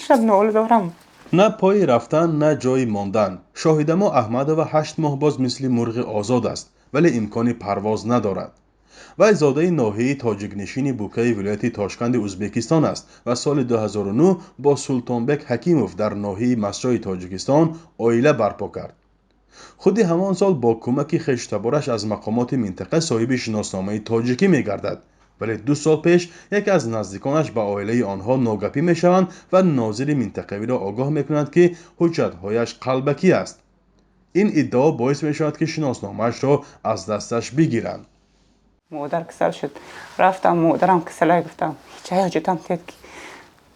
Шаб нола дорам. На пои рафтан, на ҷои мондан. Шоҳидамо Аҳмадова 8 моҳ боз мисли мурғи озод аст, вале имкони парвоз надорад. Вай зодаи ноҳияи тоҷикнишини Букаи вилояти Тошканди Узбекистон аст ва соли 2009 бо Султонбек Ҳакимов дар ноҳияи Мастчои Тоҷикистон оила барпо кард. Худи ҳамон сол бо кӯмаки хештабораш аз мақомоти минтақа соҳиби шиносномаи тоҷикӣ мегардад, вале 2 сол пеш яке аз наздиконаш ба оилаи онҳо ногапӣ мешаванд ва нозири минтақавиро огоҳ мекунанд, ки ҳуҷҷатҳояш қалбакӣ аст. Ин иддао боис мешавад, ки шиносномаашро аз дасташ бигиранд. Модар касал шуд, рафтам, модарам касалай, гуфтам, ҳеҷ ҳоҷатам тед, ки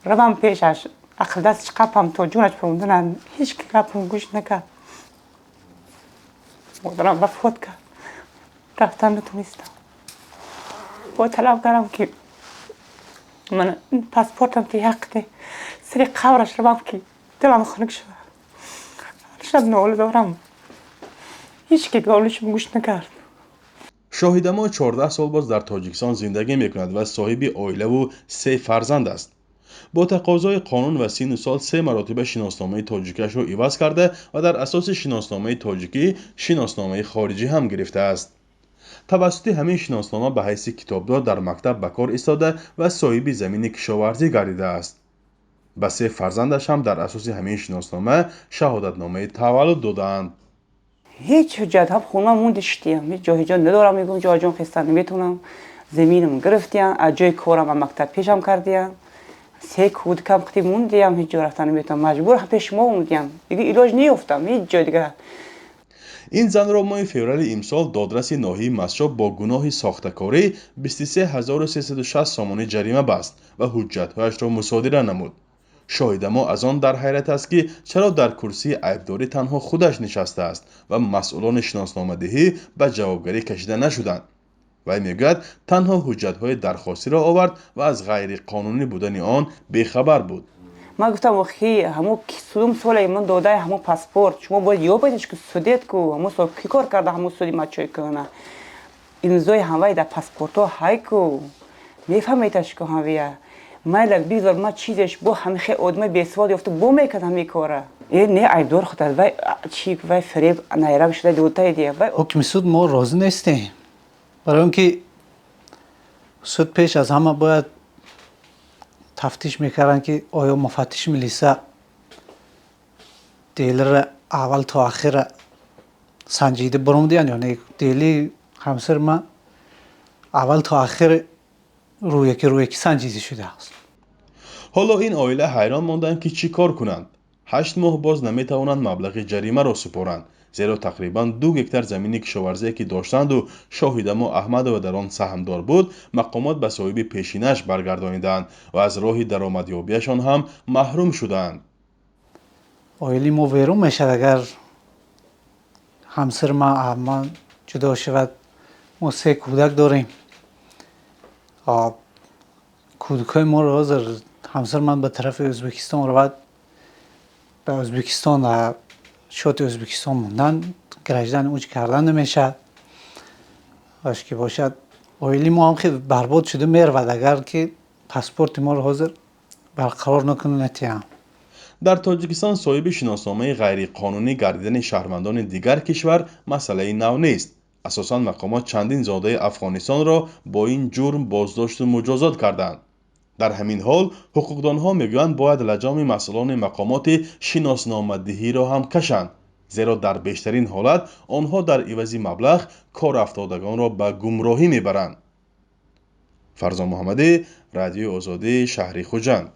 равам пешаш, ақлдастш қапам то ҷонаш промдунам. Ҳеҷ ки гапам гӯш накард. Модарам вафот кард, рафтан натонистам. Бо талаб кардам, ки ман паспортам ти ҳақ сари қабраш равам, ки дилам хунук шуда. Шаб нола дорам, ҳеҷ ки голишам гӯш накард. Шоҳидамо 14 сол боз дар Тоҷикистон зиндагӣ мекунад ва соҳиби оилаву се фарзанд аст. Бо тақозои қонун ва синну сол се маротиба шиносномаи тоҷикиашро иваз карда ва дар асоси шиносномаи тоҷикӣ шиносномаи хориҷӣ ҳам гирифтааст. Тавассути ҳамин шиноснома ба ҳайси китобдор дар мактаб ба кор истода ва соҳиби замини кишоварзӣ гардидааст. Ба се фарзандаш ҳам дар асоси ҳамин шиноснома шаҳодатномаи таваллуд додаанд. Ҳеҷ ҳуҷҷат ҳам хона монди шитиям, ҳеҷ ҷо ҳеҷ надорам. Мегӯм, ҷоҷон хестан наметавонам. Заминам гирифтиям, аз ҷои корам, аз мактаб пешам кардиям. Се кӯдакам қити мондиям, ҳеҷ ҷо рафтан наметавонам. Маҷбур пеш шумо омадиям, дига илоҷ неёфтам ҳеҷ ҷой дига. Ин занро моҳи феврали имсол додраси ноҳияи Мастчоҳ бо гуноҳи сохтакорӣ 23 360 сомонӣ ҷарима баст ва ҳуҷҷатҳояшро мусодира намуд. Шоҳидамо аз он дар ҳайрат аст, ки чаро дар курсии айбдорӣ танҳо худаш нишастааст ва масъулони шиносномадиҳӣ ба ҷавобгарӣ кашида нашуданд. Вай мегӯяд, танҳо ҳуҷҷатҳои дархостиро овард ва аз ғайриқонунӣ будани он бехабар буд. Ман гуфтам, охи, ҳамо судум соле ман додаи ҳамо паспорт шумо бояд ёбедаш, ки судед ку ҳамо сол ки кор карда, ҳамо суди мачой куна, имзои ҳамвай дар паспортҳо ҳай ку, мефаҳмедаш ку ҳамвия. Майла, бигзор, ман чизеш бо ҳамихе одами бесавод ёфта бо мекард ҳамин кора. Э, не, айбдор худат. Вай чи, вай фиреб найраб шуда дутаи дия вай. Ҳукми суд мо розӣ нестем, барои он ки суд пеш аз ҳама бояд тафтиш мекарданд, ки оё муфаттиши милиса делира аввал то ахира санҷида баромадиянд ё не. Дели ҳамсари ман аввал то ахир рӯяки рӯяки санҷида шудааст. Ҳоло ин оила ҳайрон монданд, ки чӣ кор кунанд. 8 моҳ боз наметавонанд маблағи ҷаримаро супоранд, зеро тақрибан 2 гектар замини кишоварзие, ки доштанду Шоҳидамо Аҳмадова дар он саҳмдор буд, мақомот ба соҳиби пешинаш баргардонидаанд ва аз роҳи даромадёбиашон ҳам маҳрум шудаанд. Оилаи мо берун мешавад, агар ҳамсари ман аз ман ҷудо шавад. Мо се кӯдак дорем. Кӯдакҳои моро ҳозир ҳамсари ман ба тарафи Ӯзбекистон равад, ба Ӯзбекистон, шоти Ӯзбекистон мондан, граждан уҷ кардан намешавад. Ош ки бошад, оилаи мо ҳам хеле барбод шуда меравад, агар ки паспорти моро ҳозир барқарор накунанд, натиҳанд. Дар Тоҷикистон соҳиби шиносномаи ғайриқонунӣ гардидани шаҳрвандони дигар кишвар масъалаи нав нест. Асосан мақомот чандин зодаи Афғонистонро бо ин ҷурм боздошту муҷозот карданд. Дар ҳамин ҳол ҳуқуқдонҳо мегӯянд, бояд лаҷоми масъулони мақомоти шиносномадиҳиро ҳам кашанд, зеро дар бештарин ҳолат онҳо дар ивази маблағ корафтодагонро ба гумроҳӣ мебаранд. Фарзон Муҳаммадӣ, Радиои Озодӣ, шаҳри Хуҷанд.